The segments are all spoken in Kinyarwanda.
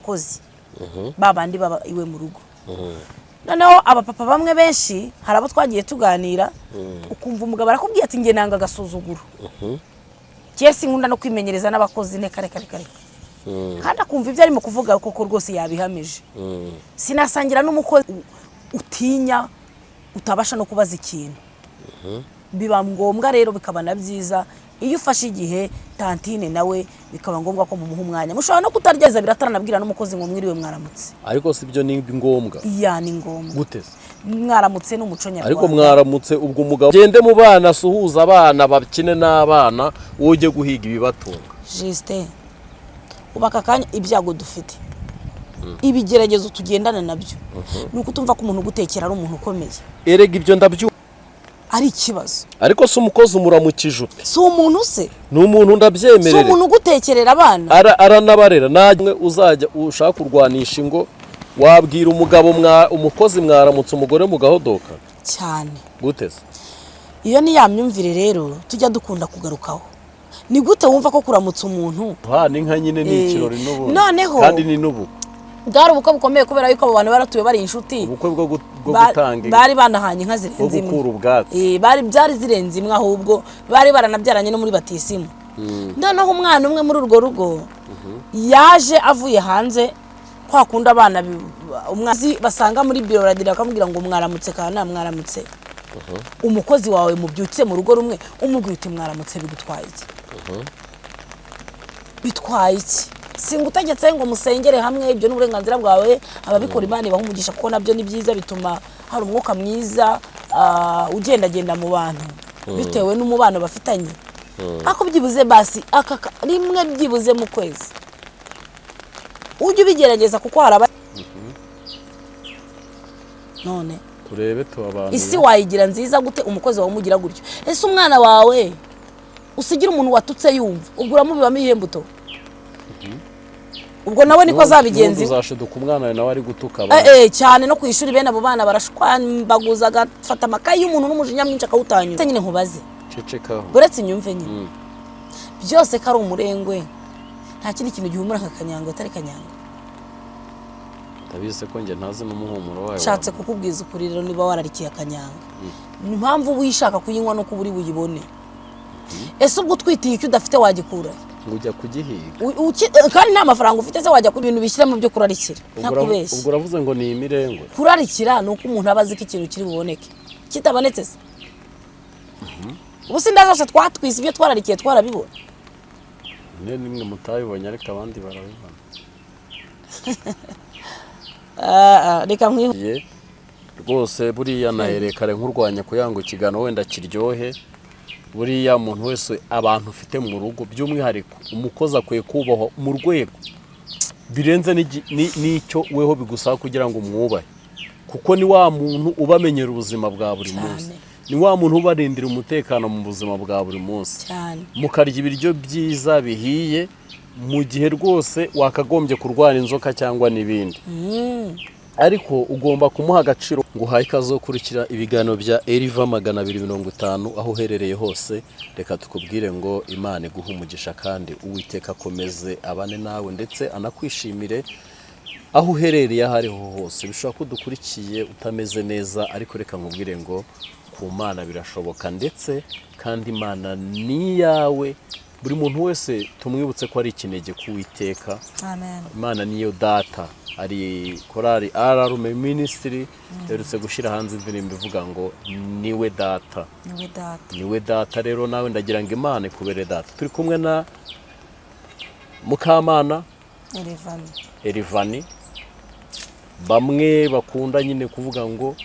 abakozi ba bandi baba iwe mu rugo. Noneho abapapa bamwe benshi, hari abo twagiye tuganira, ukumva umugabo arakubwiye ati: "Njye nanga agasuzuguro, njye sinkunda no kwimenyereza n'abakozi, neka reka reka reka." Kandi akumva ibyo arimo kuvuga koko rwose yabihamije: "Sinasangira n'umukozi utinya, utabasha no kubaza ikintu." Biba ngombwa rero, bikaba na byiza iyo ufashe igihe tantine nawe, bikaba ngombwa ko mumuha umwanya. Mushobora no kutaryeza, birataranabwira n'umukozi ngo mwiriwe, mwaramutse. Ariko si byo, ni ngombwa? Iya, ni ngombwa. Gute se? Mwaramutse ni umuco nyarwanda. Ariko mwaramutse, ubwo umugabo gende mu bana, asuhuza abana, bakine n'abana, wowe ujye guhiga ibibatunga. Justin, ubu aka kanya ibyago dufite, ibigeragezo tugendana nabyo, ni ukutumva ko umuntu ugutekera ari umuntu ukomeye. Erega ibyo ndabyumva. Ari ikibazo. Ariko se umukozi umuramukije ute? Si umuntu se? Ni umuntu. Si Ndabyemerere. umuntu ugutekerera abana? Aranabarera. Namwe uzajya ushaka kurwanisha ingo, wabwira umugabo umukozi mwaramutse, umugore mugahodoka? Cyane. Gute se? Iyo ni ya myumvire rero tujya dukunda kugarukaho. Ni gute wumva ko kuramutsa umuntu Hana inka nyine ni ikirori n'ubundi. Noneho- Kandi ni n'ubu. Bwari ubukwe bukomeye kubera yuko abo bantu baratuye bari inshuti. Ubukwe bwo gutanga inka. Bari banahanye inka Bwo zirenze imwe. gukura ubwatsi. Bari byari zirenze imwe, ahubwo bari baranabyaranye no muri batisimu. Noneho umwana umwe muri urwo rugo yaje avuye hanze, kwa kundi abana umwana basanga muri biro baradira, bakamubwira ngo: "Mwaramutse kana, mwaramutse." Umukozi wawe mubyutse mu rugo rumwe, umubwira uti "Mwaramutse", bigutwaye iki? Bitwaye iki? Singutegetse ngo musengere hamwe, ibyo ni uburenganzira bwawe. Ababikora Imana ibaha umugisha, kuko nabyo ni byiza, bituma hari umwuka mwiza ugendagenda mu bantu bitewe n'umubano bafitanye. Ariko byibuze basi aka rimwe byibuze mu kwezi ujye ubigerageza, kuko hari aba none Turebe tu abantu. Isi wayigira nziza gute umukozi wawe umugira gutyo? Ese umwana wawe usigira umuntu watutse yumva, ubwo uramubibamo iyihe mbuto? Ubwo nawe niko azabigenza iwe. Uzashiduka umwana wawe nawe ari gutuka abandi. Cyane, no ku ishuri bene abo bana barashwambaguza, agafata amakayi y'umuntu n'umujinya mwinshi akawutanyura. Nyine nkubaze. Cecekaho. Uretse inyumve nyine, byose ko ari umurengwe, nta kindi kintu gihumura nka kanyanga atari kanyanga? Ndabizi ko njye ntazi n'umuhumuro wayo. Nshatse kukubwiza ukuri rero, niba wararikiye akanyanga, impamvu wishaka kuyinywa nuko uba uri buyibone. Ese ubwo utwitiye icyo udafite wagikura? Ngo ujya kugihiga. Kandi nta mafaranga ufite se, wajya ku bintu bishyira mu byo kurarikira? Ubwo Ntakubeshya. Ubwo uravuze ngo ni imirengwe. Kurarikira ni uko umuntu aba azi ko ikintu kiri buboneke. Kitabonetse se? Ubu si inda zose twatwise, ibyo twararikiye twarabibona? Nimwe nimwe mutabibonye, ariko abandi barabibona. Reka nkwihu. Ye, rwose buriya nahereye kare nkurwanya kuyanga ikiganiro wenda kiryohe. Buriya umuntu wese, abantu ufite mu rugo, by'umwihariko umukozi, akwiye kubahwa mu rwego birenze n'icyo weho bigusaba kugira ngo umwubahe, kuko ni wa muntu ubamenyera ubuzima bwa buri munsi, ni wa muntu ubarindira umutekano mu buzima bwa buri munsi, mukarya ibiryo byiza bihiye mu gihe rwose wakagombye kurwara inzoka cyangwa n'ibindi, ariko ugomba kumuha agaciro. Ngo uhaye ikaze wo gukurikira ibiganiro bya Eriva 250 aho uherereye hose. Reka tukubwire ngo Imana iguhe umugisha, kandi Uwiteka akomeze abane nawe ndetse anakwishimire aho uherereye aho ariho hose. Bishobora ko udukurikiye utameze neza, ariko reka nkubwire ngo ku Mana birashoboka, ndetse kandi Imana ni iyawe. Buri muntu wese tumwibutse ko ari ikinege k'Uwiteka. Amen. Imana niyo data. Hari korali Ararume Ministry iherutse gushyira hanze indirimbo ivuga ngo "Niwe data". Niwe data. Niwe data. Rero nawe ndagira ngo Imana ikubere data. Turi kumwe na Mukamana Elevani. Erivani, bamwe bakunda nyine kuvuga ngo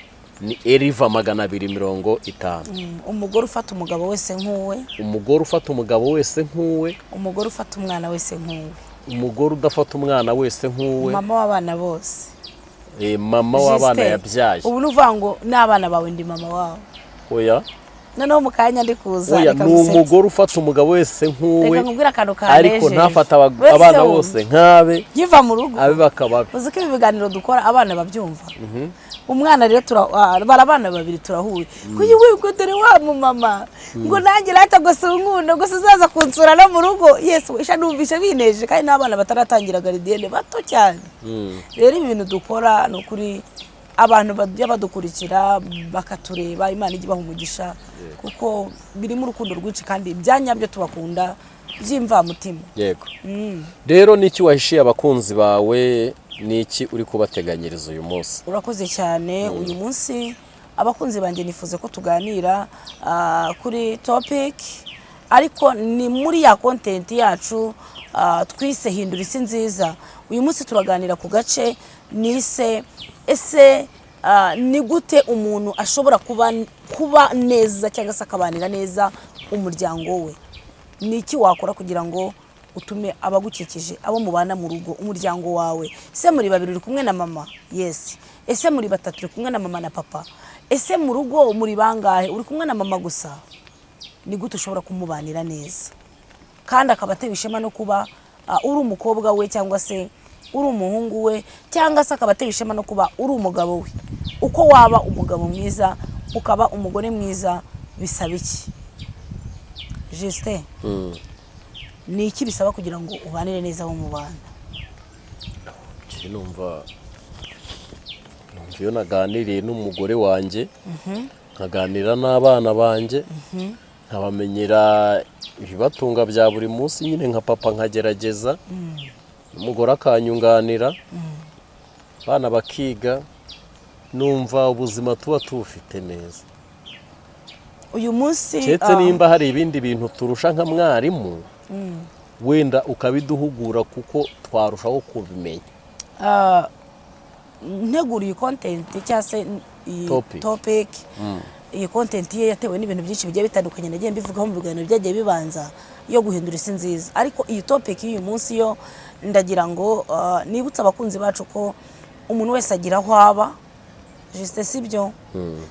ni Eriva 250. Umugore ufata umugabo wese nk'uwe. Umugore ufata umugabo wese nk'uwe. Umugore ufata umwana wese nk'uwe. Umugore udafata umwana wese nk'uwe. Mama w'abana bose. Mama w'abana Justin, yabyaye. Ubu ni uvuga ngo n'abana bawe ndi mama wabo. Oya. Noneho mu kanya ndi kuza, Oya, reka ni ngusetse. Umugore ufata umugabo wese nk'uwe, Reka nkubwire akantu ariko kanejeje. ntafate Wese abana wumva. bose nk'abe. Nkiva mu rugo, Abe bakaba abe. Uzi ko ibi biganiro dukora abana babyumva? Umwana rero bari abana babiri turahuye, kuyi we, dore wa mumama, ngo nanjye rata ngo si unkunda, ngo uzaza kunsura no mu rugo. Yesu isha, numvishe bineje, kandi n'abana bataratangira gardienne, bato cyane. Rero ibi bintu dukora, ni ukuri abantu bajya badukurikira bakatureba, Imana ijya ibaha umugisha, kuko birimo urukundo rwinshi kandi ibya nyabyo, tubakunda by'imvamutima. Yego. Rero niki wahishiye abakunzi bawe? Niki uri kubateganyiriza uyu munsi? Urakoze cyane. Uyu munsi abakunzi banjye nifuza ko tuganira kuri topic, ariko ni muri ya content yacu twise "Hindura Isi Nziza". Uyu munsi turaganira ku gace nise "Ese ni gute umuntu ashobora kuba neza cyangwa se akabanira neza umuryango we?" Ni iki wakora kugira ngo utume abagukikije, abo mubana mu rugo, umuryango wawe? Ese muri babiri uri kumwe na mama? Yes. Ese muri batatu uri kumwe na mama na papa? Ese mu rugo muri bangahe? Uri kumwe na mama gusa? Ni gute ushobora kumubanira neza kandi akaba atewe ishema no kuba uri umukobwa we, cyangwa se uri umuhungu we, cyangwa se akaba atewe ishema no kuba uri umugabo we? Uko waba umugabo mwiza, ukaba umugore mwiza, bisaba iki, Justin? Ni iki bisaba kugira ngo ubanire neza abo mubana? Njye numva iyo naganiriye n'umugore wanjye, nkaganira n'abana banjye, nkabamenyera ibibatunga bya buri munsi nyine nka papa, nkagerageza, umugore akanyunganira, abana bakiga, numva ubuzima tuba tubufite neza. Uyu munsi Keretse nimba hari ibindi bintu turusha nka mwarimu, wenda ukabiduhugura, kuko twarushaho kubimenya. Ntegura iyi content cyangwa se iyi Topic. topic, iyi content ye yatewe n'ibintu byinshi bigiye bitandukanye nagiye mbivugaho mu biganiro byagiye bibanza yo guhindura isi nziza. Ariko iyi topic y'uyu munsi yo ndagira ngo nibutse abakunzi bacu ko umuntu wese agira aho aba. Juste, si byo?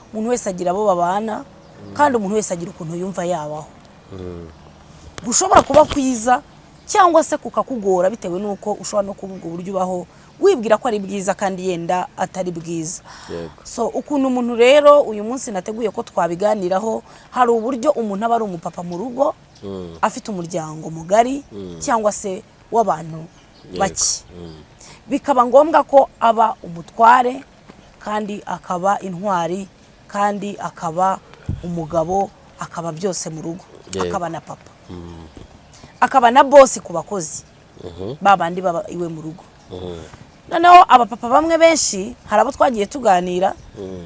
Umuntu wese agira abo babana, kandi umuntu wese agira ukuntu yumva yabaho, gushobora kuba kwiza cyangwa se kukakugora, bitewe n'uko ushobora no kuba ubwo buryo ubaho wibwira ko ari bwiza kandi yenda atari bwiza. So ukuntu umuntu rero uyu munsi nateguye ko twabiganiraho, hari uburyo umuntu aba ari umupapa mu rugo, afite umuryango mugari cyangwa se w'abantu bake, bikaba ngombwa ko aba umutware kandi akaba intwari kandi akaba umugabo, akaba byose mu rugo, akaba na papa, akaba na boss ku bakozi ba bandi baba iwe mu rugo. Noneho abapapa bamwe benshi, hari abo twagiye tuganira,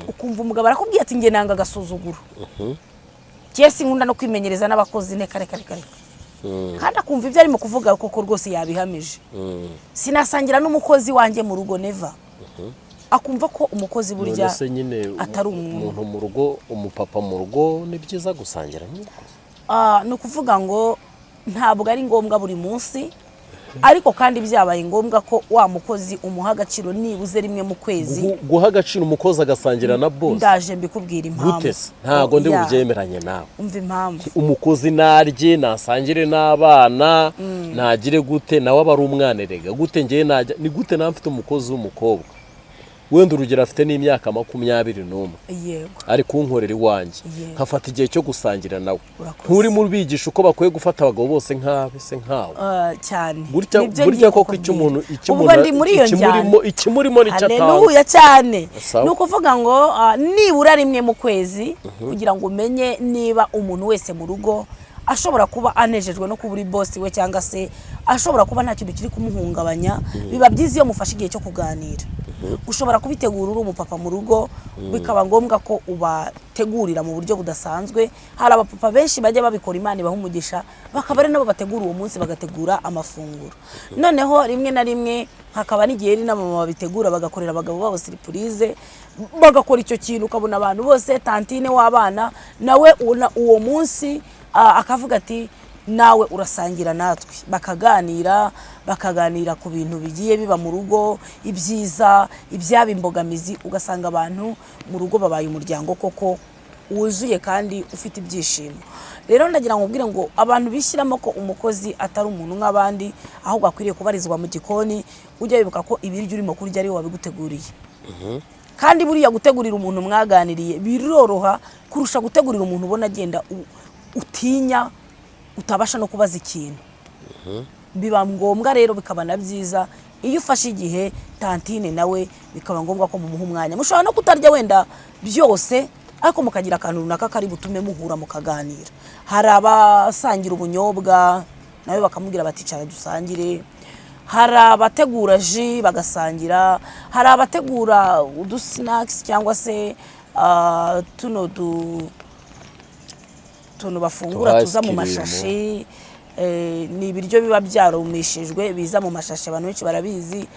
ukumva umugabo arakubwiye ati: "Njye nanga agasuzuguro, njye sinkunda no kwimenyereza n'abakozi, reka reka reka reka." Kandi akumva ibyo arimo kuvuga koko rwose yabihamije: "Sinasangira n'umukozi wanjye mu rugo, never." Akumva ko umukozi burya None se nyine atari umuntu. Umuntu mu rugo, umupapa mu rugo, ni byiza gusangira n'umukozi? Ni ukuvuga ngo ntabwo ari ngombwa buri munsi, ariko kandi byabaye ngombwa ko wa mukozi umuha agaciro nibuze rimwe mu kwezi. Guha agaciro umukozi agasangira na boss? Ndaje mbikubwira impamvu. Gute se? Ntabwo ndi Ya, bubyemeranye nawe. Umva impamvu. Umukozi narye, nasangire n'abana, nagire gute, nawe aba ari umwana erega. Gute ngewe najya, ni gute nawe mfite umukozi w'umukobwa, wenda urugero afite n'imyaka 21, ari kunkorera iwanjye, nkafata igihe cyo gusangira nawe? Urakoze. Nturimo ubigisha uko bakwiye gufata abagabo bose nk'abe se nkawe? Cyane. Burya Nibyo burya ngiye koko icyo kukubwira. umuntu icyo Ubwo umuntu ndi muri iyo njyana. Ikimurimo nicyo atanga. Haleluya cyane. Sawa. Ni ukuvuga ngo nibura rimwe mu kwezi, kugira ngo umenye niba umuntu wese mu rugo ashobora kuba anejejwe no kuba uri boss we, cyangwa se ashobora kuba nta kintu kiri kumuhungabanya, biba byiza iyo mufashe igihe cyo kuganira. Ushobora kubitegura uri umupapa mu rugo, bikaba ngombwa ko ubategurira mu buryo budasanzwe. Hari abapapa benshi bajya babikora, Imana ibaha umugisha, bakaba ari nabo bategura uwo munsi, bagategura amafunguro. Noneho rimwe na rimwe hakaba n'igihe ari n'abamama babitegura, bagakorera abagabo babo surprise, bagakora icyo kintu, ukabona abantu bose, tantine w'abana nawe uwo munsi akavuga ati: "Nawe urasangira natwe." Bakaganira, bakaganira ku bintu bigiye biba mu rugo, ibyiza, ibyaba imbogamizi, ugasanga abantu mu rugo babaye umuryango koko. wuzuye kandi ufite ibyishimo. Rero ndagira ngo ubwire ngo abantu bishyiramo ko umukozi atari umuntu nk'abandi, ahubwo akwiriye kubarizwa mu gikoni, ujya wibuka ko ibiryo urimo kurya ari wowe wabiguteguriye. Kandi buriya gutegurira umuntu mwaganiriye biroroha kurusha gutegurira umuntu ubona agenda utinya, utabasha no kubaza ikintu. Biba ngombwa rero, bikaba na byiza iyo ufashe igihe tantine nawe, bikaba ngombwa ko mumuha umwanya. Mushobora no kutarya wenda byose, ariko mukagira akantu runaka kari butume muhura mukaganira. Hari abasangira ubunyobwa nawe bakamubwira bati: "Icara dusangire." Hari abategura jus bagasangira, hari abategura udusinakisi cyangwa se tuno tuntu bafungura Tuha tuza mu ice cream. mashashi. Ni ibiryo biba byarumishijwe biza mu mashashi, abantu benshi barabizi.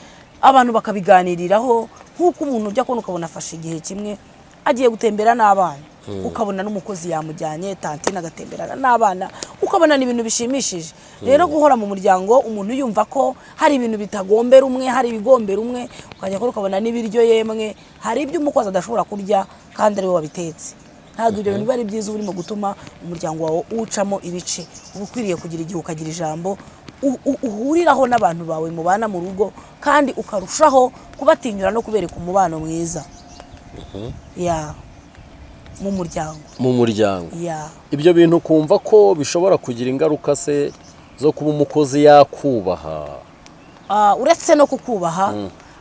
Abantu bakabiganiriraho, nk'uko umuntu ujya kubona ukabona afashe igihe kimwe agiye gutembera n'abana, ukabona n'umukozi yamujyanye, tantine agatemberana n'abana, ukabona ni ibintu bishimishije. Rero guhora mu muryango umuntu yumva ko hari ibintu bitagombera umwe, hari ibigombera umwe, ukajya kure ukabona n'ibiryo, yemwe hari ibyo umukozi adashobora kurya kandi ari we wabitetse. Ntabwo ibyo bintu biba ari byiza. Uba urimo gutuma umuryango wawe uwucamo ibice. Uba ukwiriye kugira igihe ukagira ijambo uhuriraho n'abantu bawe mubana mu rugo, kandi ukarushaho kubatinyura no kubereka umubano mwiza ya mu muryango. Mu muryango. Ya. Ibyo bintu ukumva ko bishobora kugira ingaruka se zo kuba umukozi yakubaha? Uretse no kukubaha,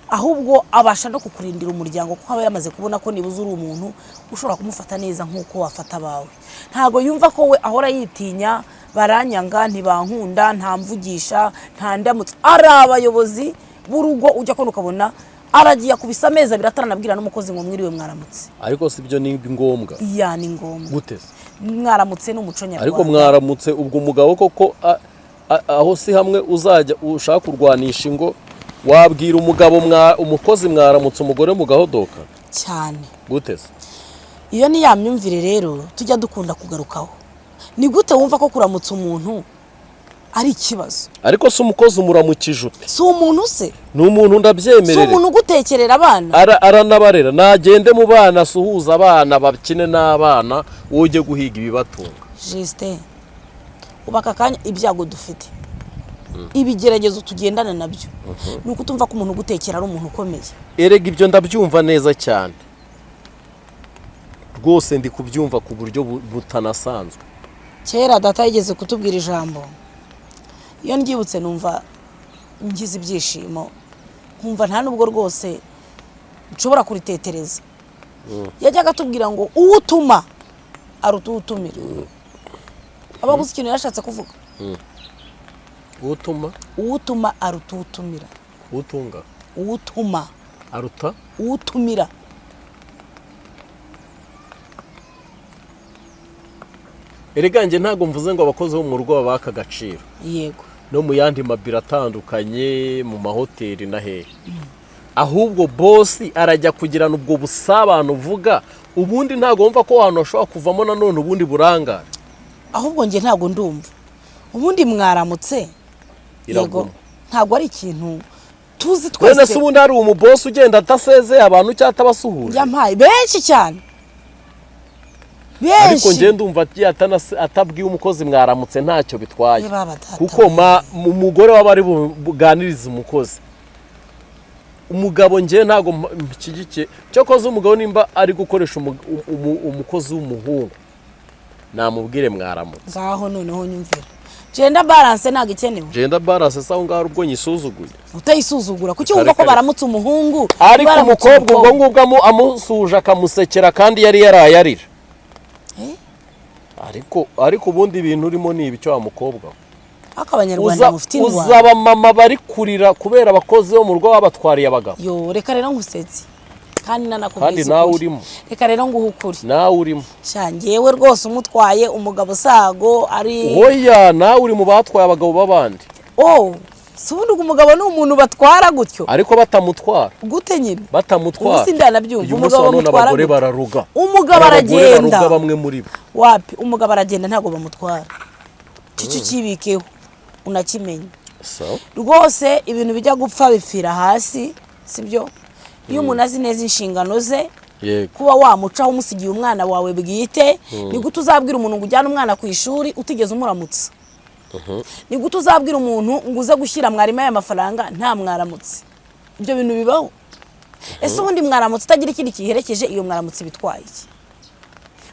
ahubwo abasha no kukurindira umuryango, kuko aba yamaze kubona ko nibuze uri umuntu ushobora kumufata neza nk'uko wafata abawe. Ntabwo yumva ko we ahora yitinya: "Baranyanga, ntibankunda, ntamvugisha, nta ndamutse." Ari abayobozi b'urugo ujya kubona ukabona aragiye akubise amezi 2 ataranabwira n'umukozi ngo: "Mwiriwe, mwaramutse." Ariko si byo, ni ngombwa? Iya, ni ngombwa. Gute se? Mwaramutse ni umuco nyarwanda. Ariko mwaramutse, ubwo umugabo koko aho si hamwe uzajya ushaka kurwanisha ingo, wabwira umugabo umukozi mwaramutse, umugore mugahodoka? Cyane. Gute se? Iyo ni ya myumvire rero tujya dukunda kugarukaho. Ni gute wumva ko kuramutsa umuntu ari ikibazo? Ariko se umukozi umuramukije ute? Si umuntu se? Ni umuntu. Si Ndabyemerere. umuntu ugutekerera abana? Aranabarera, nagende mu bana, asuhuza abana, bakine n'abana, wowe ujye guhiga ibibatunga. Justin, ubu aka kanya ibyago dufite, ibigeragezo tugendana nabyo, ni ukutumva ko umuntu ugutekera ari umuntu ukomeye. Erega ibyo ndabyumva neza cyane rwose, ndi kubyumva ku buryo butanasanzwe. Kera data yigeze kutubwira ijambo, iyo ndyibutse numva ngize ibyishimo, nkumva nta nubwo rwose nshobora kuritetereza. Yajyaga atubwira ngo: "Uwo utuma aruta uwo utumira." Aba abuze ikintu yarashatse kuvuga. Utuma? Uwo utuma aruta uwo utumira. Utunga? Uwo utuma. Aruta? Uwo utumira. Erega njye ntabwo mvuze ngo abakozi bo mu rugo babaka agaciro. No mu yandi mabiro atandukanye, mu mahoteli na hehe. Ahubwo boss arajya kugirana ubwo busabane uvuga, ubundi ntabwo wumva ko ahantu hashobora kuvamo nanone ubundi burangare? Ahubwo njye ntabwo ndumva ubundi mwaramutse. Iraguma. Ntabwo ari ikintu tuzi Wenda twese. se ubundi hari umubosi ugenda atasezeye abantu cyangwa atabasuhuje? Yampaye benshi cyane. Ariko Benshi. njye ndumva agiye atabwiye umukozi mwaramutse ntacyo bitwaye. Ye baba data. Kuko umugore waba ari buganirize umukozi, umugabo njye ntabwo nshyigikiye. Cyakoze umugabo nimba ari gukoresha umukozi w'umuhungu, namubwire mwaramutse. Ngaho noneho nyumvira, gender balance ntabwo ikenewe. Gender balance se aho ngaho ubwo nyisuzuguye? Utayisuzugura, kuki Kare, wumva ko kare. baramutse umuhungu, Ariko baramutse umukobwa ubwo ngubwo amusuhuje akamusekera kandi yari yaraye arira. Eh? Ariko ubundi ibintu urimo ni ibicyo wa mukobwa we. Ariko Abanyarwanda mufite indwara. Uza abamama bari kurira kubera abakozi bo mu rugo babatwariye abagabo. Yo, reka rero ngusetse kandi nanakubwiza Kandi nawe ukuri. urimo. Reka rero nguhe ukuri. Nawe urimo. Sha, njyewe rwose umutwaye umugabo sago ari Oya, nawe uri mu batwaye abagabo b'abandi. Oh, si ubundi ubwo umugabo ni umuntu batwara gutyo? Ariko batamutwara. Gute nyine? Batamutwara. Ubu sindanabyumva. Uyu munsi Umugabo wa none bamutwara abagore gute? bararuga. Umugabo Hari abagore aragenda. baruga bamwe muri bo. Wapi, umugabo aragenda, ntabwo bamutwara. Cyo ukibikeho unakimenye. So Rwose ibintu bijya gupfa bipfira hasi, sibyo? Iyo umuntu azi neza inshingano ze. Kuba wamucaho umusigiye umwana wawe bwite. Ni gute uzabwira umuntu ngo ujyane umwana ku ishuri utigeze umuramutsa? Ni gute uzabwira umuntu ngo uze gushyira mwarimu aya mafaranga nta mwaramutse? Ibyo bintu bibaho? Ese ubundi mwaramutse itagira ikindi kiyiherekeje, iyo mwaramutse bitwaye iki?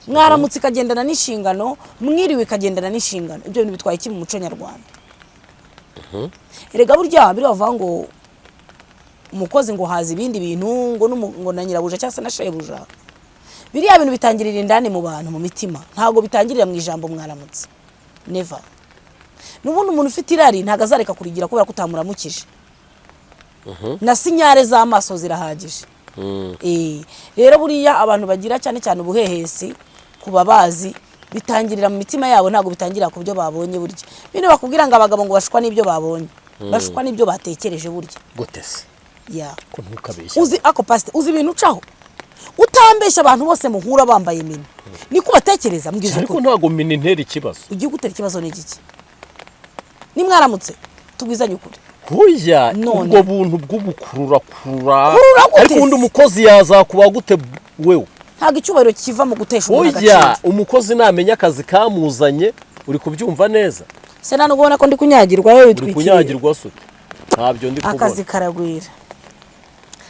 Mwaramutse ikagendana n'inshingano, mwiriwe ikagendana n'inshingano, ibyo bintu bitwaye iki mu muco nyarwanda? Erega burya biriya bavuga ngo umukozi ngo haza ibindi bintu ngo na nyirabuja cyangwa se na shebuja, biriya bintu bitangirira indani mu bantu, mu mitima, ntabwo bitangirira mu ijambo mwaramutse, never. N'ubundi umuntu ufite irari ntabwo azareka kurigira kubera ko utamuramukije, na signal z'amaso zirahagije. Rero buriya abantu bagira cyane cyane ubuhehesi ku babazi, bitangirira mu mitima yabo, ntabwo bitangirira ku byo babonye. Burya bino bakubwira ngo abagabo ngo bashukwa n'ibyo babonye, bashukwa n'ibyo batekereje burya. Gute se? Ya. Ko ntukabeshye. Uzi ako pasite, uzi ibintu ucaho utambeshya, abantu bose muhura bambaye mini niko batekereza? Mbwiza Ariko ukuri. ntabwo mini ntera ikibazo. Ugiye gutera ikibazo ni igiki? Nimwaramutse, tubwizanye ukuri. Huya. None. Ubwo buntu bw'ubukururakurura. Kurura gute Ariko ubundi se? umukozi yazakuba gute wewe? Ntabwo icyubahiro kiva mu gutesha umuntu Oya, agaciro. umukozi namenya akazi kamuzanye, uri kubyumva neza? Se nta nubwo ubona ko ndi kunyagirwa wowe Uri witwikiriye? kunyagirwa se? Ntabyo ndi Akazi kubona. karagwira.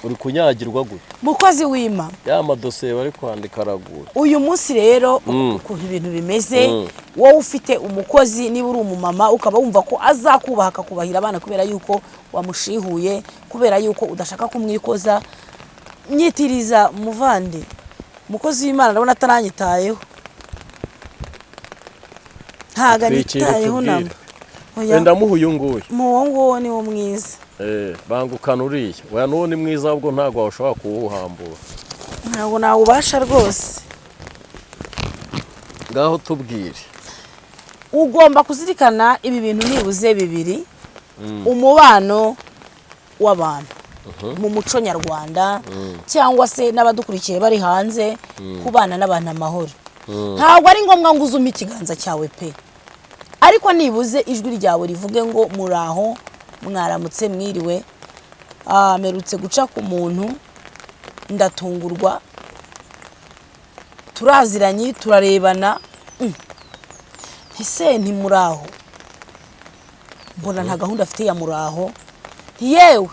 Uri kunyagirwa gute? Mukozi wima. Ya madosiye bari kwandika araguye. Uyu munsi rero, ukuntu ibintu bimeze, wowe ufite umukozi, niba uri umumama ukaba wumva ko azakubaha, akakubahira abana kubera yuko wamushihuye, kubera yuko udashaka kumwikoza, nyitiriza muvandi umukozi w'Imana, ndabona ataranyitayeho, ntabwo Twikire anyitayeho tubwire. namba. Oya. Wenda muha uyu nguyu. Mu uwo nguwo niwo mwiza. Bangukana uriya. Oya, n'uwo ni mwiza, ahubwo ntabwo washobora kuwuhambura. Ntabwo nawubasha rwose. Ngaho tubwire. Ugomba kuzirikana ibi bintu nibuze bibiri: umubano w'abantu mu muco nyarwanda, cyangwa se n'abadukurikiye bari hanze, kubana n'abantu amahoro. Ntabwo ari ngombwa ngo uzume ikiganza cyawe pe, ariko nibuze ijwi ryawe rivuge ngo muraho, mwaramutse, mwiriwe. Mperutse guca ku muntu ndatungurwa, turaziranye, turarebana. Ese ntimuraho? Mbona nta gahunda afite ya muraho. Yewe,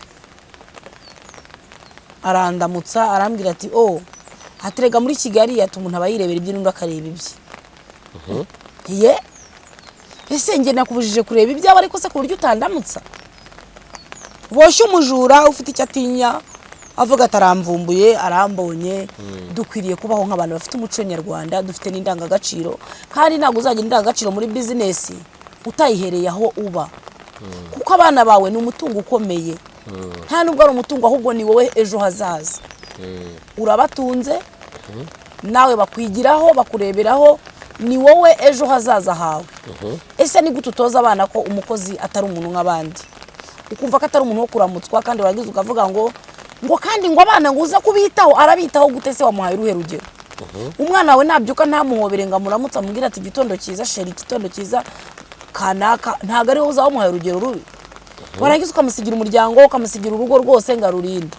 arandamutsa, arambwira ati: "Oh, haterega muri Kigali ati umuntu aba yirebera ibye n'undi akareba ibye." Ye, ese njye nakubujije kureba ibyawe? Ariko se ku buryo utandamutsa, boshye umujura ufite icyo atinya, avuga ati aramvumbuye, arambonye. Dukwiriye kubaho nk'abantu bafite umuco nyarwanda, dufite n'indangagaciro, kandi ntabwo uzagira indangagaciro muri bizinesi utayihereye aho uba, kuko abana bawe ni umutungo ukomeye. Nta nubwo ari umutungo, ahubwo ni wowe ejo hazaza. Urabatunze, nawe bakwigiraho, bakureberaho, ni wowe ejo hazaza hawe. Ese ni gute utoza abana ko umukozi atari umuntu nk'abandi, ukumva ko atari umuntu wo kuramutswa, kandi warangiza ukavuga ngo kandi ngo abana ngo uza kubitaho? Arabitaho gute se? Wamuhaye uruhe rugero? Umwana wawe nabyuka ntamuhobere ngo amuramutse, amubwire ati: "Igitondo cyiza chéri, igitondo cyiza kanaka," ntabwo ariho uzaba wamuhaye urugero rubi? Warangiza ukamusigira umuryango, ukamusigira urugo rwose ngo arurinde.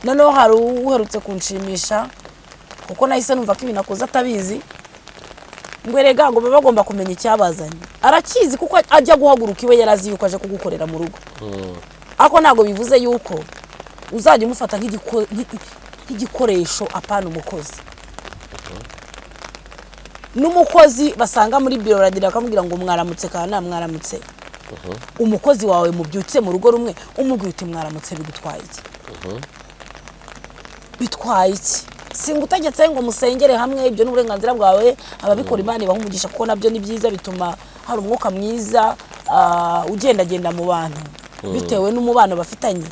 Noneho hari uherutse kunshimisha, kuko nahise numva ko ibintu akoze atabizi, ngo erega ngo baba bagomba kumenya icyabazanye. Arakizi, kuko ajya guhaguruka iwe yari azi yuko aje kugukorera mu rugo, ariko ntabwo bivuze yuko uzajya umufata nk'igikoresho, apana umukozi. N'umukozi basanga muri biro aragira akamubwira ngo mwaramutse kana, mwaramutse. Umukozi wawe mubyutse mu rugo rumwe, umubwira uti mwaramutse, bigutwaye iki? Bitwaye iki? Singutegetse ngo musengere hamwe, ibyo ni uburenganzira bwawe. Ababikora Imana ibaha umugisha, kuko nabyo ni byiza, bituma hari umwuka mwiza ugendagenda mu bantu bitewe n'umubano bafitanye.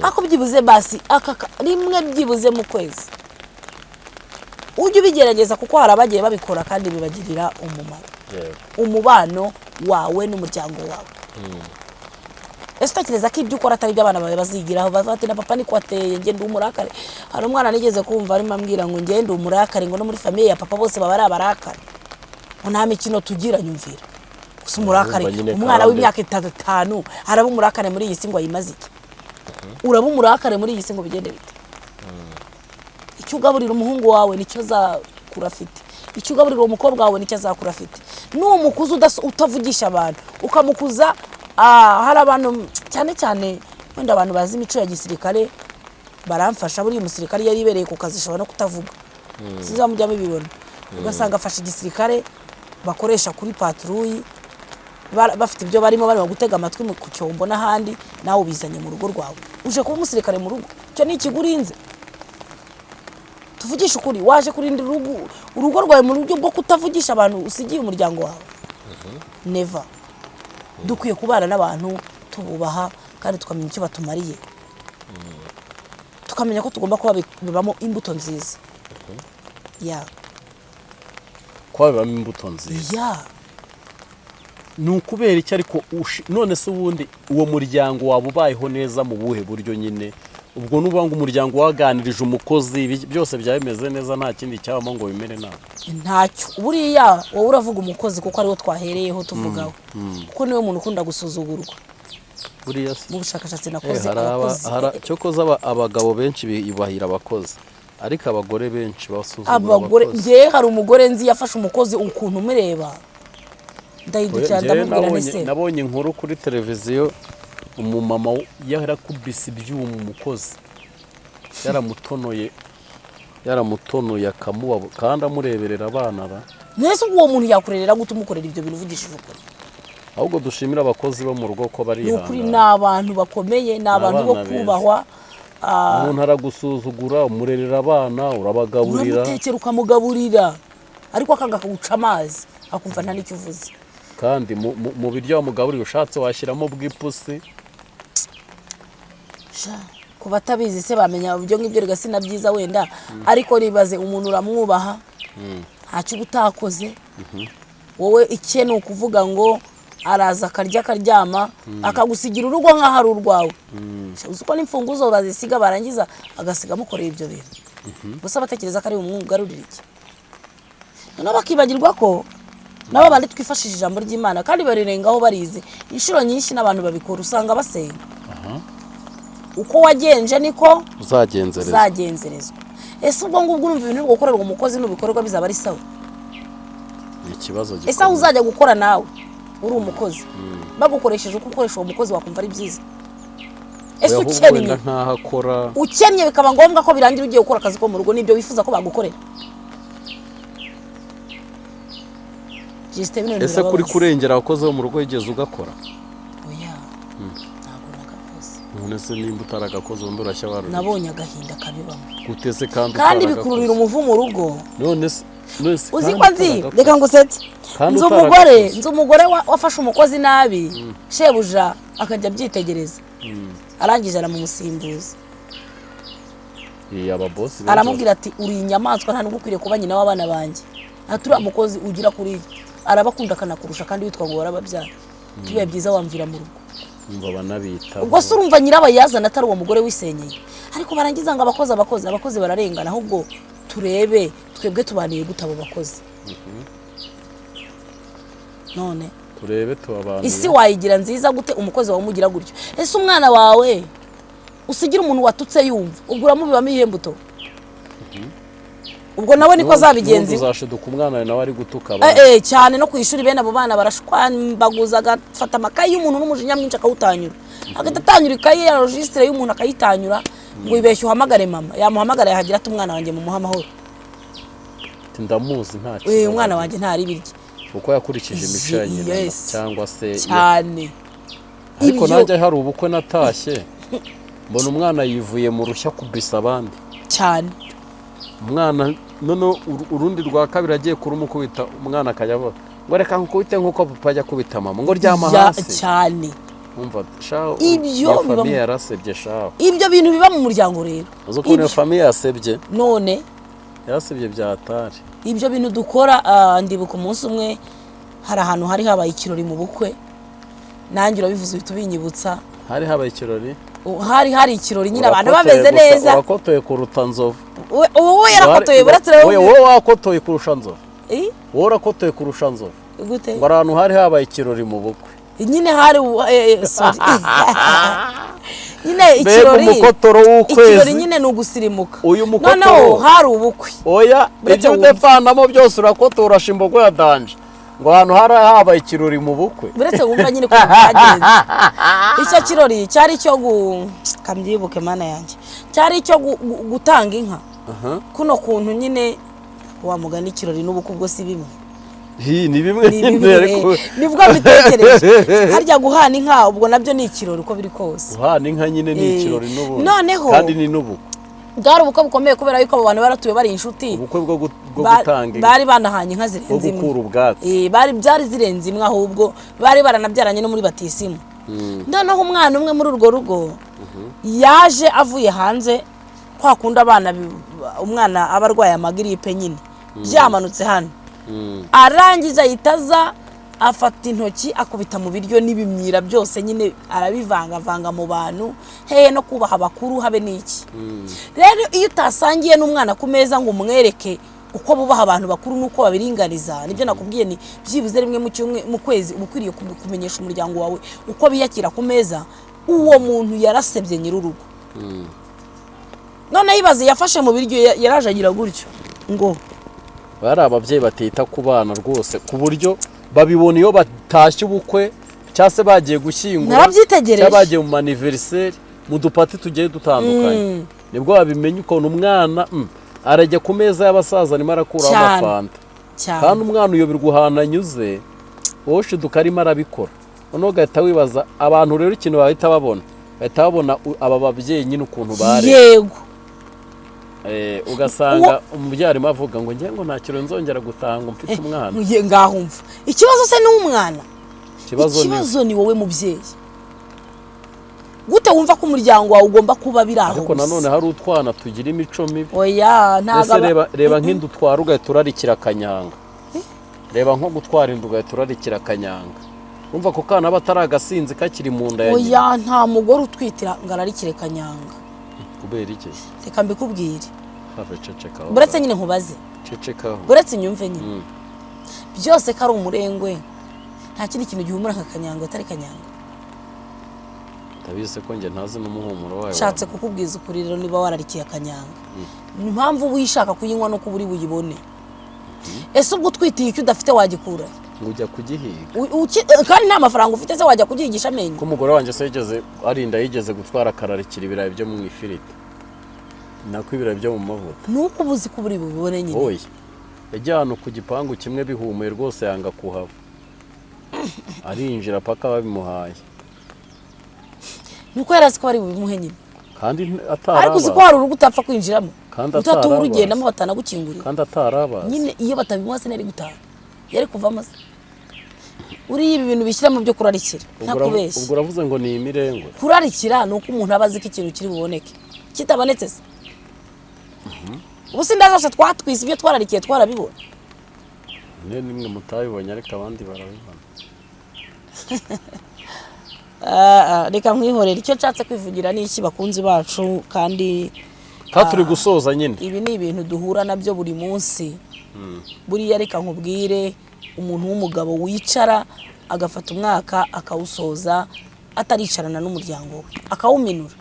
Ariko byibuze basi aka rimwe byibuze mu kwezi ujye ubigerageza, kuko hari abagiye babikora kandi bibagirira umumaro. Umubano wawe n'umuryango wawe, ese utekereza ko ibyo ukora atari ibyo abana bawe bazigiraho? Bavuga ati: "Na papa niko ateye, njye ndi umurakare." Hari umwana nigeze kumva arimo ambwira ngo: "Njye ndi umurakare," ngo no muri famille ya papa bose baba ari abarakare, ngo nta mikino tugira. Nyumvira gusa, umurakare! Urumva nyine. Umwana Karande. w'imyaka 3, 5 araba umurakare muri iyi si ngo ayimaze iki? Uraba umurakare muri iyi si ngo bigende bite? Icyo ugaburira umuhungu wawe nicyo azakura afite, icyo ugaburira uwo mukobwa wawe nicyo azakura afite. Numukuza utavugisha abantu, ukamukuza, hari abantu cyane cyane wenda abantu bazi imico ya gisirikare baramfasha. Buriya umusirikare iyo yibereye ku kazi ashobora no kutavuga, sinzi mujya mubibona, ugasanga afashe igisirikare bakoresha kuri patrouille, bafite ibyo barimo barimo gutega amatwi ku cyombo n'ahandi, nawe ubizanye mu rugo rwawe, uje kuba umusirikare mu rugo. Icyo ni ikigurinze. Tuvugishe ukuri, waje kurinda urugo rwawe mu buryo bwo kutavugisha abantu usigiye umuryango wawe? Never. Dukwiye kubana n'abantu tububaha kandi tukamenya icyo batumariye, tukamenya ko tugomba kubabibamo imbuto nziza ya Kubabibamo imbuto nziza. Ya. Ni ukubera iki ariko none se ubundi uwo muryango waba ubayeho neza mu buhe buryo nyine? Ubwo nuvuga ngo umuryango waganirije umukozi, byose byaba bimeze neza, nta kindi cyabamo ngo bimere nabi? Ntacyo. Buriya wowe uravuga umukozi kuko ariwo twahereyeho tuvugaho, kuko niwe muntu ukunda gusuzugurwa. Buriya se Mu bushakashatsi nakoze, hari abakozi cyokoze abagabo benshi biyubahira abakozi, ariko abagore benshi basuzugura Abagore abakozi. Ngewe hari umugore nzi yafashe umukozi ukuntu umureba, ndahindukira Njyewe ndamubwira nti se nabonye inkuru kuri televiziyo, umumama yarakubise ibyuma umukozi, yaramutonoye, yaramutonoye akamubaba kandi amureberera abana ra. Mbese ubwo uwo muntu yakurerera gute umukorera ibyo bintu, uvugishije ukuri? Ahubwo dushimira abakozi bo mu rugo ko Ni ukuri, ni barihangana. abantu bakomeye, ni abantu bo Abana beza. kubahwa. Umuntu aragusuzugura, umurerera abana, urabagaburira. Uramutekera, ukamugaburira, ariko akanga akaguca amazi, akumva nta n'icyo uvuze. Kandi mu biryo wamugaburira ushatse washyiramo bw'ipusi. Sha, ku batabizi se bamenya ibyo ngibyo? Rega si na byiza wenda, ariko nibaze, umuntu uramwubaha, ntacyo uba utakoze wowe. Icye ni ukuvuga ngo araza akarya, akaryama, akagusigira urugo nk'aho ari urwawe. Sha, uzi ko n'imfunguzo bazisiga, barangiza agasiga amukoreye ibyo bintu gusa, batekereza ko ari bumwugarurire iki? Noneho bakibagirwa ko nabo bandi twifashishije ijambo ry'Imana kandi barirengaho, barizi inshuro nyinshi n'abantu babikora usanga basenga. Uko wagenje niko uzagenzereza. Uzagenzerezwa. Ese ubwo ngubwo urumva ibintu biri gukorerwa umukozi nubikorerwa bizaba ari sawa? Ni ikibazo Ese aho gikomeye. uzajya gukora nawe uri umukozi, bagukoresheje uko ukoresha uwo mukozi, wakumva ari byiza? Ese Oya, ahubwo ukennye, wenda nk'aho akora ukennye bikaba ngombwa ko birangira ugiye gukora akazi ko mu rugo, nibyo wifuza ko bagukorera? Justin, bino bintu Ese kuri birababaza. kurengera abakozi bo mu rugo, wigeze ugakora? Oya, ntabwo nagakoze. None se nimba utaragakoze, undi urashya baruri? Nabonye agahinda kabibamo. Gute se kandi Kandi utaragakoze? bikururira umuvumo urugo. None se Uzi kandi ko nzi utaragakoze? Reka ngusetse. Kandi Nzi umugore, utaragakoze. nzi umugore wafashe umukozi nabi, shebuja akajya abyitegereza, arangije aramumusimbuza. Ababosi benshi Aramubwira ati: "Uri inyamaswa, nta nubwo ukwiriye kuba nyina w'abana banjye. Nta turiya mukozi ugira kuriya arabakunda akanakurusha, kandi witwa ngo warababyara. Bibaye byiza wamvira mu rugo." Umva, banabitaho. Ubwo se urumva nyirabayazana atari uwo mugore wisenyeye? Ariko barangiza ngo abakozi, abakozi, abakozi bararengana. Ahubwo turebe twebwe tubaniye gute abo bakozi none? Turebe tubabantu. Isi wayigira nziza gute umukozi wawe umugira gutyo? Ese umwana wawe usigira umuntu watutse yumva, ubwo uramubibamo iyihe mbuto? Ubwo nawe niko azabigenza iwe. Uzashiduka umwana wawe nawe ari gutuka Eh, abandi. Cyane no ku ishuri bene abo bana barashwambaguza, agafata amakayi y'umuntu n'umujinya mwinshi akawutanyura, agahita atanyura ikayi ya registre y'umuntu akayitanyura, ngo wibeshye uhamagare mama. Yamuhamagara, yahagira ati: "Umwana wanjye mumuhe amahoro." Ati, "Ndamuzi, nta kibazo." Umwana wanjye ntari ibiryo. Kuko yakurikije imico ya nyina cyangwa se Cyane. Ariko Ibyo- nanjye hari ubukwe natashye, mbona umwana yivuye mu rushya kubisa abandi. Cyane. Umwana noneho urundi rwa kabiri agiye kurumukubita, umwana akajya avuga ngo: "Reka nkukubite nk'uko papa ajya akubita mama," ngo: "Ryama hasi." Cyane. Umva shaho, Ibyo iyo biba famille yarasebye shaho. Ibyo bintu biba mu muryango rero. Uzi ukuntu iyo Ibyo- famille yasebye? None Yarasebye bya hatari. Ibyo bintu dukora, ndibuka umunsi umwe hari ahantu hari habaye ikirori mu bukwe, nanjye urabivuze uhita ubinyibutsa. Hari habaye ikirori? Hari hari ikirori nyine, abantu Urakotoye bameze gusa, neza. Urakotoye kuruta Nzovu. Ubu yarakotoye buretse. Oya, wowe wakotoye kurusha Nzovu. Eh, Wowe urakotoye kurusha Nzovu. Gute? Ngo ahantu hari habaye ikirori mu bukwe. Nyine hari sorry. Nyine Mbega ikirori, umukotoro w'ukwezi. Ikirori nyine ni ugusirimuka. Uyu mukotoro. Noneho hari ubukwe. Oya. Uretse Ibyo wumve. udefanamo byose urakotora imbogo ya danger, ngo ahantu hari habaye ikirori mu bukwe. Uretse wumva nyine ukuntu byagenze. Icyo kirori cyari icyo kambyibuke, mana yanjye, cyari icyo gutanga inka. Kuno kuntu nyine wa mugani, ikirori n'ubukwe ubwo si bimwe? Hi, ni bimwe Ni nyine, bimwe. ariko Nibwo mbitekereje, harya guhana inka ubwo nabyo ni ikirori uko biri kose. Guhana inka nyine ni ikirori n'ubundi. Noneho- Kandi ni n'ubukwe. Bwari ubukwe bukomeye kubera yuko abo bantu baratuye bari inshuti. Ubukwe bwo gutanga inka. Bari banahanye inka Bwo zirenze imwe. gukura ubwatsi. Bari byari zirenze imwe, ahubwo bari baranabyaranye no muri batisimu. Noneho umwana umwe muri urwo rugo yaje avuye hanze, kwa kundi abana umwana aba arwaye amagiripe nyine byamanutse hano, arangiza ahita aza afata intoki akubita mu biryo n'ibimyira byose nyine, arabivangavanga mu bantu, hehe no kubaha abakuru habe n'iki. Rero iyo utasangiye n'umwana ku meza ngo umwereke uko bubaha abantu bakuru n'uko babiringaniza, nibyo nakubwiye, ni byibuze rimwe mu cyumwe, mu kwezi uba ukwiriye kumenyesha umuryango wawe uko biyakira ku meza. Uwo muntu yarasebye nyir'urugo. Noneho ibaze, yafashe mu biryo, yaraje agira gutyo ngo Bari ababyeyi batita ku bana rwose, ku buryo babibona iyo batashye ubukwe cyangwa se bagiye gushyingura, Narabyitegereje. cyangwa bagiye mu ma anniversaire, mu du party tugiye dutandukanye, nibwo babimenya ukuntu umwana arajya ku meza y'abasaza arimo arakuraho Cyane. amafanta. Cyane. Kandi umwana uyoberwa ahantu anyuze, wowe ushiduka arimo arabikora, noneho ugahita wibaza. Abantu rero ikintu bahita babona, bahita babona aba babyeyi nyine ukuntu bare ugasanga umubyeyi arimo avuga ngo ngiye ngo nta kintu nzongera gutanga mfite umwana. Ngiye ngaho mva, ikibazo se ni umwana? Ikibazo ni Ikibazo ni wowe mubyeyi. Gute wumva ko umuryango wawe ugomba kuba biri aho Ariko gusa? nanone hari utwana tugira imico mibi. Oya, ntabwo Ese reba nk'inda utwara ugahita urarikira akanyanga, reba nko gutwara inda ugahita urarikira akanyanga, urumva ako kana aba atari agasinzi kakiri mu nda ya nyina. Oya, nta mugore utwitira ngo ararikire kanyanga. Kubera iki? Reka mbikubwire. Have, cecekaho. Buretse nyine nkubaze. Cecekaho. Buretse inyumve nyine. Byose ko ari umurengwe, nta kindi kintu gihumura nka kanyanga atari kanyanga. Ndabizi ko njye ntazi n'umuhumuro wayo. Nshatse kukubwiza ukuri rero, niba wararikiye akanyanga, impamvu wishaka kuyinywa nuko uba uri buyibone. Ese ubwo utwitiye icyo udafite wagikura? Ngo ujya kugihiga. Kandi nta mafaranga ufite se, wajya kugihigisha amenyo? Ko umugore wanjye se yigeze arinda, yigeze gutwara akararikira ibirayi byo mu ifiriti, nako ibirayi byo mu mavuta. Nuko uba uzi ko uri bubibone nyine. Oya, yagiye ahantu ku gipangu kimwe bihumuye rwose, yanga kuhava, arinjira paka babimuhaye. Nuko yari azi ko bari bubimuhe nyine. Kandi Ariko uzi ko atarabazi. hari urugo utapfa kwinjiramo Kandi utatuba atarabazi. urugendamo batanagukingurira. Kandi atarabazi. Nyine iyo batabimuha se nari gutaha, yari kuvamo se? Uriya ibi bintu bishyira mu byo kurarikira, Ubwo uravu- ntakubeshya. Ubwo uravuze ngo ni imirengwe. Kurarikira ni uko umuntu aba azi ko ikintu kiri buboneke, kitabonetse se? Ubu se inda zose twatwise ibyo twararikiye twarabibona? Mwe nimwe mutabibonye, ariko abandi barabibona. Ah, ah, reka nkwihorere. Icyo nshatse kwivugira ni iki, bakunzi bacu, kandi Kandi turi gusoza nyine. ibi ni ibintu duhura nabyo buri munsi. Buriya reka nkubwire, umuntu w'umugabo wicara agafata umwaka akawusoza ataricarana n'umuryango we, akawuminura,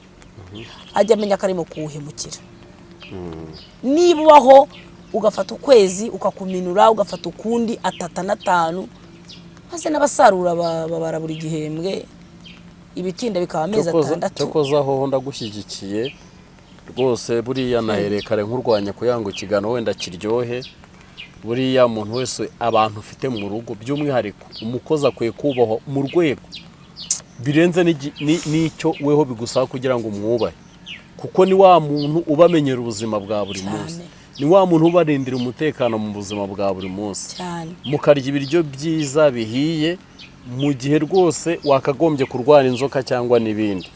ajya amenya ko arimo kuwuhemukira. Niba ubaho ugafata ukwezi ukakuminura, ugafata ukundi atatu n'atanu, maze n'abasarura babara buri gihembwe, ibitinda bikaba amezi 6. Cyokoza hoho ndagushyigikiye rwose. Buriya nahereye kare nkurwanya kuyanga ikiganiro wenda kiryohe. Buriya umuntu wese, abantu ufite mu rugo, by'umwihariko umukozi, akwiye kubahwa mu rwego birenze n'icyo weho bigusaba kugira ngo umwubahe, kuko ni wa muntu ubamenyera ubuzima bwa buri munsi, ni wa muntu ubarindira umutekano mu buzima bwa buri munsi, mukarya ibiryo byiza bihiye mu gihe rwose wakagombye kurwara inzoka cyangwa n'ibindi.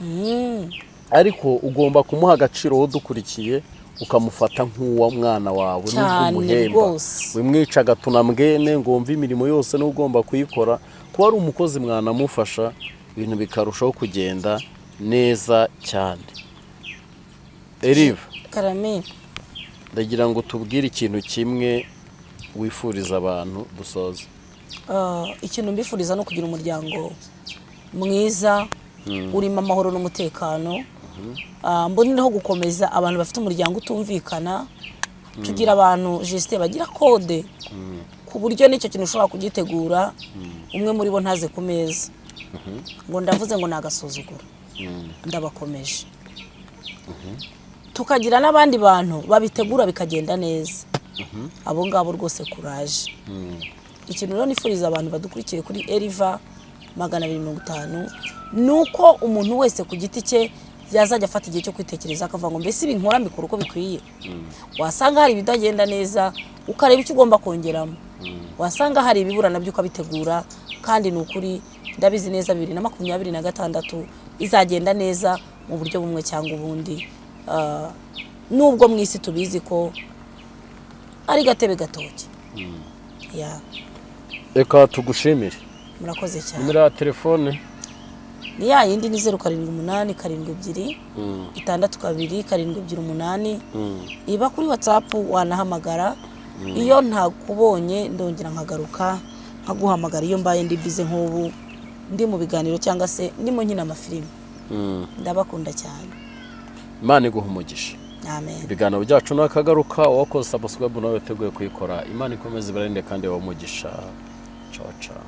Ariko ugomba kumuha agaciro wowe udukurikiye, ukamufata nk'uwo mwana wawe nubwo umuhemba. Wimwica agatunambwene ngo wumve imirimo yose niwe ugomba kuyikora. Kuba ari umukozi mwanamufasha, ibintu bikarushaho kugenda neza cyane. Eriva, Karame. ndagira ngo tubwire ikintu kimwe wifuriza abantu dusoza. Ikintu mbifuriza ni ukugira umuryango mwiza. urimo amahoro n'umutekano. Mbonereho gukomeza abantu bafite umuryango utumvikana. Tugira abantu jisite bagira code, ku buryo n'icyo kintu ushobora kugitegura, umwe muri bo ntaze ku meza ngo ndavuze ngo ni agasuzuguro. Ndabakomeje. Tukagira n'abandi bantu babitegura bikagenda neza. Abo ngabo rwose kuraje. Ikintu rero nifuriza abantu badukurikiye kuri Eriva 250 ni uko umuntu wese ku giti cye yazajya afata igihe cyo kwitekereza, akavuga ngo: "Mbese ibi nkora mbikora uko bikwiye?" Wasanga hari ibitagenda neza, ukareba icyo ugomba kongeramo. Wasanga hari ibibura, nabyo ukabitegura. Kandi ni ukuri ndabizi neza, 2026 izagenda neza mu buryo bumwe cyangwa ubundi. Nubwo mu isi tubizi ko ari gatebe gatoki ya. Reka tugushimire. Murakoze cyane. Nimero ya telefone? Ni ya yindi, ni 0787 62 728. Iba kuri WhatsApp, wanahamagara. Iyo ntakubonye ndongera nkagaruka nkaguhamagara, iyo mbaye ndi bize, nk'ubu ndi mu biganiro cyangwa se ndimo nkina amafilimi. Ndabakunda cyane. Imana iguha umugisha. Amen. Ibiganiro byacu nakagaruka. Uwakoze subscribe nawe witeguye kuyikora, Imana ikomeze ibarinde kandi ibahe umugisha. Ciao ciao.